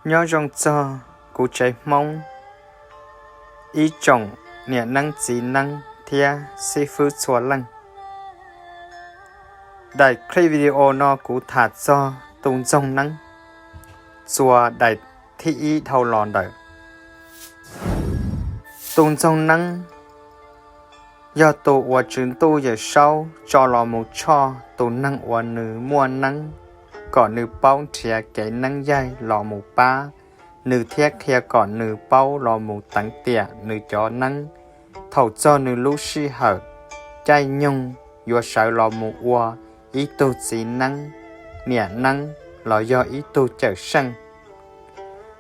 Nyob zoo txog kuv tsev Hmoob, ib tsoom niam neeb txiv neeb thiab xib fwb txhua leej. Daim clip video no kuv tham txog tus ntxoog neeb, txuas daim thib ib dhau los ntawm tus ntxoog neeb. Yog tus uas Tswv Ntuj Yawm Saub tso los mus tshoj tus neeg uas nws muaj neeb, kom nws paub nrhiav kev neeb yaig los mus pab nws thiab qhia kom nws paub los mus teev tiam nws cov neeb. Thaum txog nws lub sij hawm caij nyoog yuav sawv los mus ua ib tug txiv neeb, niam neeb los yog ib tug cawm seej.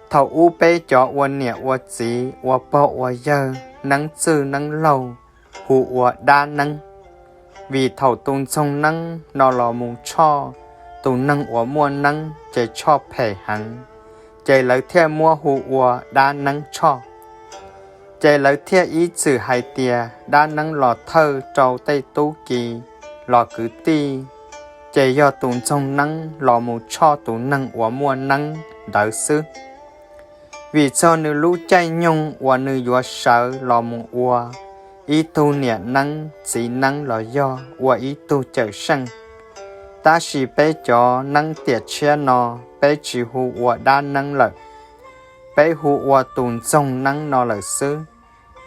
Thaum ub peb cov ua niam ua txiv ua pog ua yawg neeb txwj neeb laug hu ua dab neeb, vim thaum tus ntxoog neeb no los mus tshoj tus neeg uas muaj neeb ces tshoj phem heev, ces lawv thiaj muab hu ua dab neeb tshoj. Ces lawv thiaj ib txwm hais tias dab neeb los thawj rau tej tub ki los kwv tij, ces yog tus ntxoog neeb los mus tshoj tus neeg uas muaj neeb ntawd xwb. Vim txog nws lub caij nyoog uas nws yuav sawv los mus ua ib tug niam neeb txiv neeb los yog ua ib tug cawm seej. Tab sis peb cov neeb tiam tshiab no peb tsis hu ua dab neeb lawm, peb hu ua tus ntxoog neeb no lawm xwb,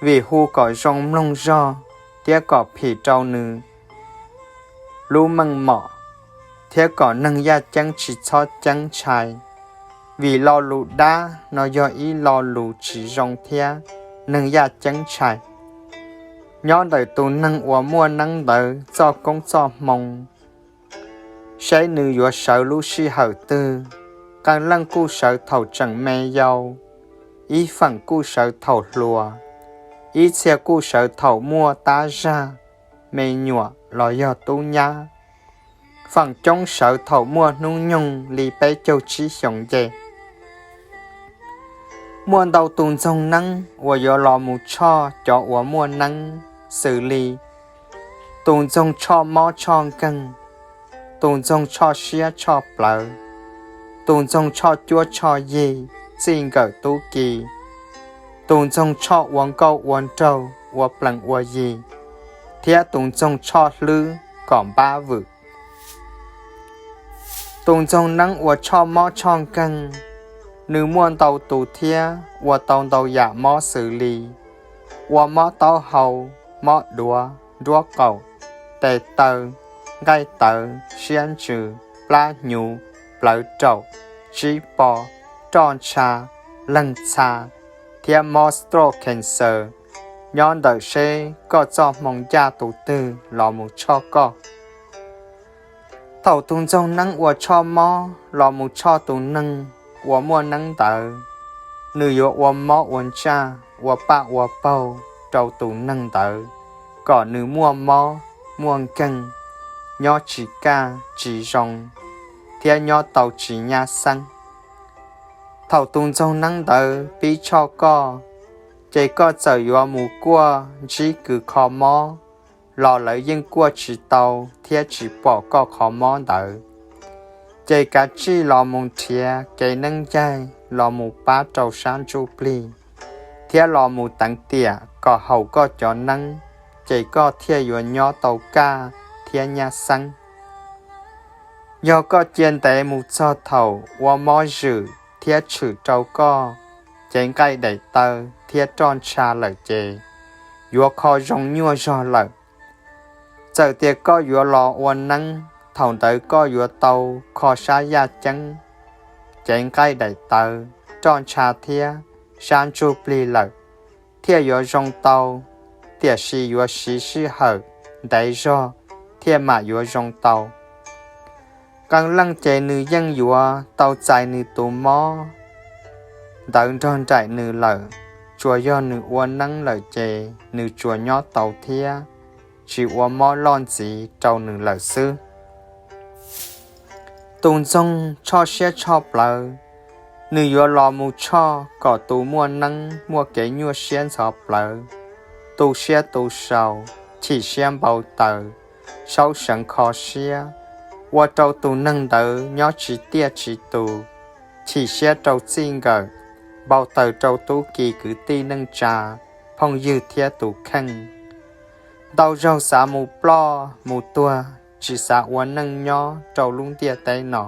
vim hu kom zoo mloog zog thiab kom phim rau nws lub meej mom, thiab kom neeg yaj ceeb tsis txhob ceeb ntshai, vim lo lus dab no yog ib lo lus tsis zoo thiab neeg yaj ceeb ntshai. Nyob ntawm tus neeg uas muaj neeb ntawd txoj koob txoj hmoo, seb nws yuav sawv lub sij hawm twg. Qee leej kuj sawv thaum tseem me yau, ib feem kuj sawv thaum hluas, ib txhia kuj sawv thaum muaj tab zag, me nyuam los yog tub nyab. Feem coob sawv thaum muaj hnub nyoog li peb caug tsib xyoos nce. Muaj ntau tus ntxoog neeb uas yuav los mus tshoj cov uas muaj neeb, xws li tus ntxoog tshoj mob tshoj nkeeg, tus ntxoog tshoj siab tshoj plawv, tus ntxoog tshoj cuab tshoj yig txij nkawm tub ki, tus ntxoog tshoj ua nkauj ua nraug ua plees ua yig, thiab tus ntxoog tshoj hlwb kom npab vwm. Tus ntxoog neeb uas tshoj mob tshoj nkeeg, nws muaj ntau tus thiab ua tau ntau yam mob xws li ua mob taub hau, mob duav, nruab qaum, tes taw, nqaij tawv, siab ntsws, plab hnyuv, plawv raum, tsib po, roj ntsha, leeg txha, thiab mob stroke cancer. Nyob ntawm seb koj txoj hmoo ncaj tus twg los mus tshoj koj. Thaum tus ntxoog neeb uas tshoj mob los mus tshoj tus neeg uas muaj neeb ntawd, nws yuav ua mob ua ntsaj ua paj ua paug rau tus neeg ntawd, kom nws muaj mob muaj nkeeg, nyob tsis kaj tsis zoo, thiab nyob tau tsis nyab xeeb. Thaum tus ntxoog neeb ntawd pib tshoj koj, ces koj txawm yuav mus kuaj ntsib kws kho mob los lawv yeej kuaj tsis tau thiab tsis pom koj qhov mob ntawd. Ces kav tsij los mus nrhiav kev neeb yaig los mus pab rau sab ntsuj plig, thiab los mus teev tiam kom haum koj cov neeb, ces koj thiaj yuav nyob tau kaj thiab nyab xeeb. Yog koj cia ntev mus txog thaum ua mob zwm thiab tshwm rau koj cev nqaij daim taw thiab roj ntsha lawm ces yuav kho zoo nyuaj zog lawm. Txawm tias koj yuav los ua neeb, thaum ntawd koj yuav tau kho sab yaj ceeb, cev nqaij daim taw, roj ntsha thiab sab ntsuj plig lawm thiaj yuav zoo tau, tiam sis yuav siv sij hawm ntev zog thiaj mam yuav zoo tau. Qee leej ces nws yeej yuav tau txais nws tus mob ntawd nrog nraim nws lawm, tsuas yog nws ua neeb lawm ces nws tsuas nyob tau thiab tsis ua mob loj ntxiv rau nws lawm xwb. Tus ntxoog tshoj siab tshoj plawv, nws yuav los mus tshoj kom tus muaj neeb muaj kev nyuaj siab ntxhov plawv, tu siab tu sau, chim siab npau taws, saub seev kho siab, ua rau tus neeg ntawd nyob tsis tiaj tsis tus, chim siab rau txij nkawm, npau taws rau tub ki kwv tij neej tsa, phooj ywg thiab tus kheej. Ntau zaug xav mus ploj mus tuag, tsis xav ua neej nyob rau lub ntiaj teb no,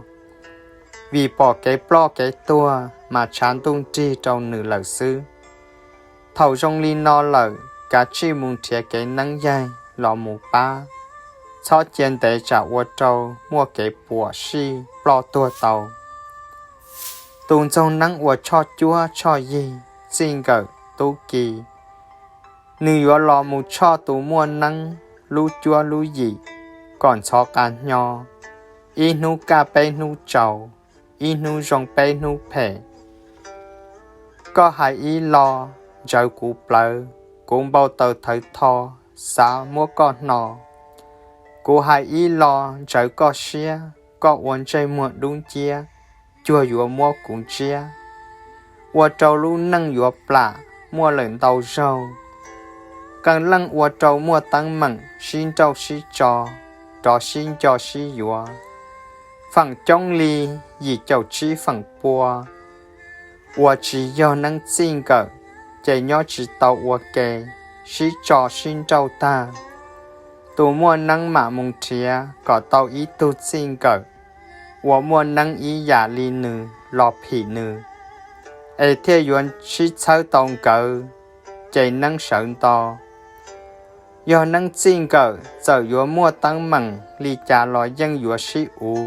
vim pom kev ploj kev tuag mas tshav ntuj nrig rau nws lawm xwb. Thaum zoo li no lawm, kav tsij mus nrhiav kev neeb yaig los mus pab, txhob cia ntev tsam ua rau muaj kev puam sij ploj tuag tau. Tus ntxoog neeb uas tshoj cuab tshoj yig, txij nkawm tub ki, nws yuav los mus tshoj tus muaj neeb lub cuab lub yim kom ntxhov qa hnyo, ib hnub kaj peb hnub tsaus, ib hnub zoo peb hnub phem. Koj hais ib lo, ntsawv kuv plawv, kuv npau taws thawv tho, xav muab koj hno. Kuv hais ib lo, ntsawv koj siab, koj ua ntsej muag dub nciab, cuag yuav muab kuv ntsiab. Ua rau lub neej yuav plam, muaj lawm ntau zaug. Qee leej ua rau muaj teeb meem, sib nrauj sib tso, rov sib nco sib yuav. Feem coob li yim caum tsib feem pua uas tsis yog neeb txij nkawm, ces nyob tsis tau ua ke, sib tso sib nrauj tag. Tus muaj neeb mam mus nrhiav kom tau ib tug txij nkawm uas muaj neeb ib yam li nws los phim nws, es thiaj yuav sib txhawb tau nkawd, ces neeb sawv nto. Yog neeb txij nkawm txawm yuav muaj teeb meem li cas los yeej yuav sib uv,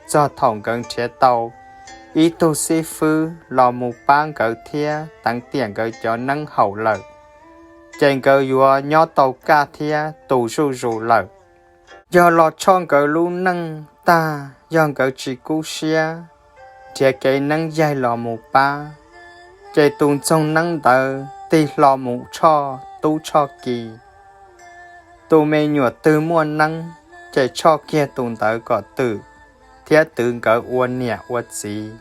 txog thaum nkawd nrhiav tau ib tug xib fwb los mus pab nkawd thiab teev tiam nkawd cov neeb haum lawm, ces nkawd yuav nyob tau kaj thiab tus zuj zus lawm. Yog los tshoj nkawd lub neej tag, yog nkawd tsis kub siab nrhiav kev neeb yaig los mus pab, ces tus ntxoog neeb ntawd tig hlo mus tshoj tub tshoj ki. Tus me nyuam twg muaj neeb, ces tshoj kiag tus ntawd kom twm thiab twv nkawd ua niam ua txiv.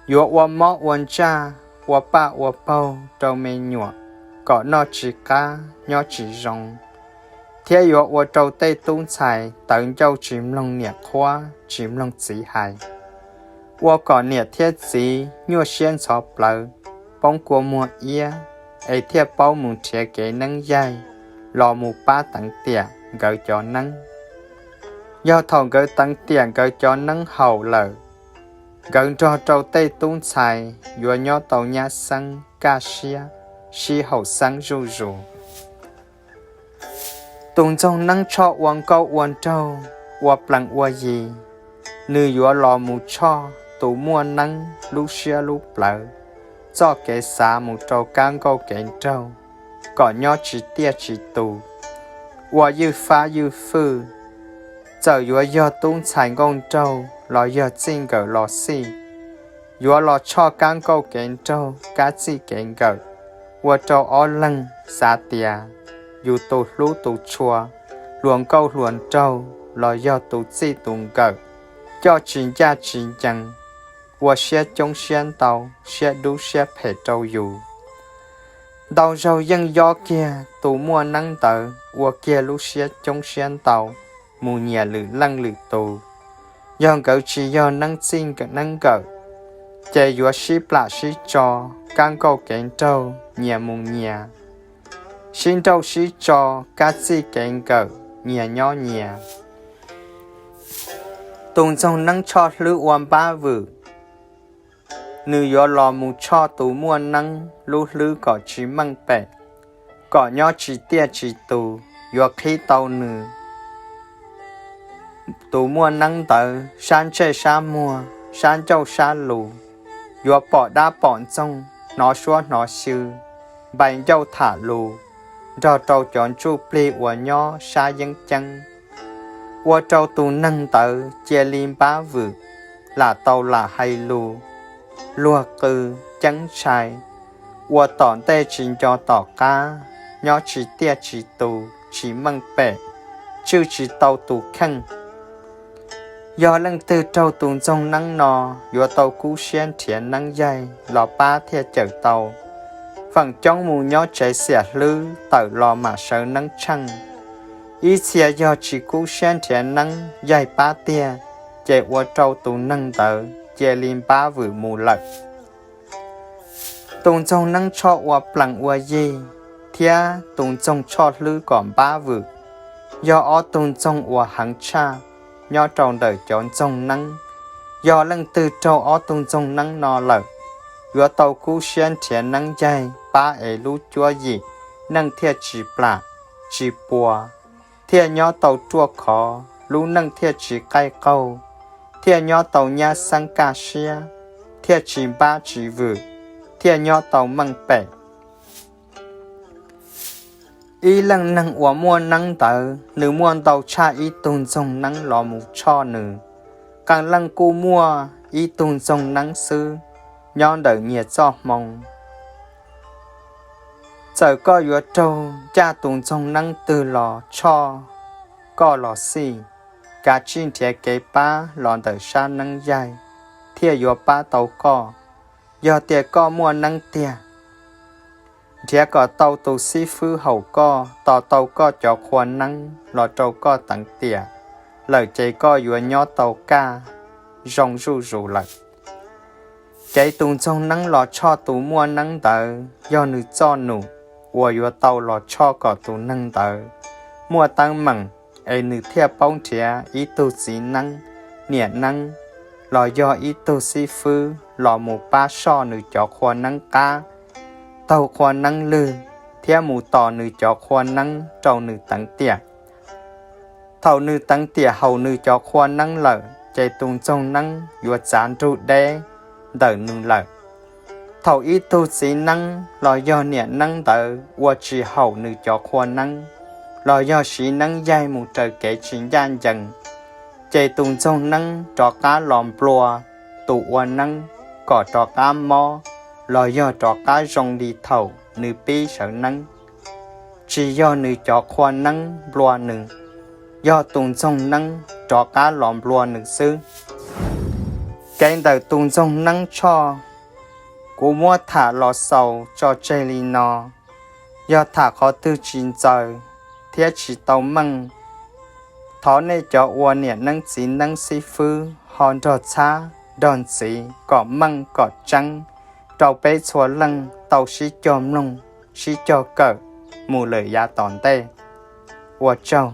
Yuav ua mob ua ntsaj, ua paj ua paug rau me nyuam kom noj tsis qab nyob tsis zoo, thiab yuav ua rau tej tub ntxhais tawv ncauj tsis mloog niam qhuab tsis mloog txiv hais, ua kom niam thiab txiv nyuaj siab ntxhov plawv, poob kua muag iab, es thiaj paub mus nrhiav kev neeb yaig los mus pab teev tiam nkawd cov neeb. Yog thaum nkawd teev tiam nkawd cov neeb haum lawm, nkawd nrog rau tej tub ntxhais yuav nyob tau nyab xeeb kaj siab, sib haum xeeb zuj zus. Tus ntxoog neeb tshoj ua nkauj ua nraug, ua plees ua yi, nws yuav los mus tshoj tus muaj neeb lub siab lub plawv, txoj kev xav mus rau kab nkauj kev nraug, kom nyob tsis tiaj tsis tus, ua ywj fab ywj fwj. Txawm yuav yog tub ntxhais nkauj nraug los yog txij nkawm los xij, yuav los tshoj kab nkauj kev nraug kab txij kev nkawm, ua rau ob leeg xav tias yus tus hlub tus tshua, hluas nkauj hluas nraug los yog tus txij tus nkawm, coj tsis ncaj tsis ncees, ua siab coob siab ntau, siab dub siab phem rau yus. Ntau zaug yeej yob kiag tus muaj neeb ntawd ua kiag lub siab coob siab ntau mus nyias lwm leej lwm tus. Yog nkawd tsis yog neeb txij neeb nkawm, ces yuav sib plam sib tso, kab nkauj kev nraug nyias mus nyias, sib nrauj sib tso, kab txij kev nkawm nyias nyob nyias. Tus ntxoog neeb tshoj hlwb ua npab vwm, nws yuav los mus tshoj tus muaj neeb lub hlwb kom tsis meej pem, kom nyob tsis tiaj tsis tus, yuav qhib tau nws. Tus muaj neeb ntawd sab ntsej sab muag, sab ncauj sab lus, yuav pom dab pom ntxoog, hnov suab hnov xyw, npai ncauj tham lus, nrog rau cov ntsuj plig uas nyob sab yeeb ceeb, ua rau tus neeg ntawd cia li npab vwm, lam tau lam hais lus, luag qw, ceeb ntshai, ua tom ntej tsis nco tom qab, nyob tsis tiaj tsis tus, tsis meej pem, tswj tsis tau tus kheej. Yog leej twg raug tus ntxoog neeb no, yuav tau kub siab nrhiav neeb yaig los pab thiaj cawm tau. Feem coob mus nyob tsev xiam hlwb tawm los mam sawv neeb tsheej. Ib txhia yog tsis kub siab nrhiav neeb yaig pab tiag, ces ua rau tus neeg ntawd cia li npab vwm mus lawm. Tus ntxoog neeb Tshoj ua plees ua yig thiab tus ntxoog Tshoj hlwb kom npab vwm yog ob tug ntxoog uas heev tshaj nyob rau ntawm cov ntxoog neeb. Yog leej twg raug ob tug ntxoog neeb no lawm, yuav tau kub siab nrhiav neeb yaig pab es lub cuab yim neej thiaj tsis plam, tsis puas, thiaj nyob tau ruaj khov, lub neej thiaj tsis qaij qaug, thiaj nyob tau nyab xeeb kaj siab, thiaj tsis npab tsis vwm, thiaj nyob tau meej pem. Ib leej neeg uas muaj neeb ntawd, nws muaj ntau tshaj ib tug ntxoog neeb los mus tshoj nws. Qee leej kuj muaj ib tug ntxoog neeb xwb nyob ntawm nyias txoj hmoo. Txawm koj yuav raug ncaj tus ntxoog neeb twg los tshoj koj los xij, kav tsij nrhiav kev pab los ntawm sab neeb yaig thiaj yuav pab tau koj. Yog tias koj muaj neeb tiag, nrhiav kom tau tus xib fwb haum koj tos tau koj cov qhua neeb los rau koj teev tiam lawm ces koj yuav nyob tau kaj zoo zuj zus lawm. Cev tus ntxoog neeb los tshoj tus muaj neeb ntawd yog nws txoj num uas yuav tau los tshoj kom tus neeg ntawd muaj teeb meem es nws thiaj paub nrhiav ib tug txiv neeb, niam neeb los yog ib tug xib fwb los mus pab soj nws cov qhua neeb qab, taug qhua neeb lwg thiab mus tos nws cov qhua neeb rau nws teev tiam. Thaum nws teev tiam haum nws cov qhua neeb lawm ces tus ntxoog neeb yuav txav nrug deb ntawm nws lawm. Thaum ib tug txiv neeb los yog niam neeb ntawd ua tsis haum nws cov qhua neeb, los yog siv neeb yaig mus raws kev tsis ncaj ncees, ces tus ntxoog neeb rov qab los nplua tus ua neeb kom rov qab mob los yog rov qab zoo li thaum nws pib sawv neeb. Tsis yog nws cov qhua neeb nplua nws, yog tus ntxoog neeb rov qab los nplua nws xwb. Kev ntawm tus ntxoog neeb Tshoj, kuv muab tham los xaus tso tseg li no. Yog tham qhov twg tsis ntxaws thiab tsis tau meej, thov nej cov ua niam neeb txiv neeb xib fwb ho nrog txhab nrog ntxiv kom meej kom tseeb rau peb txhua leej tau sib cog mloog sib cog kawm mus lawm yav tom ntej. Ua tsaug.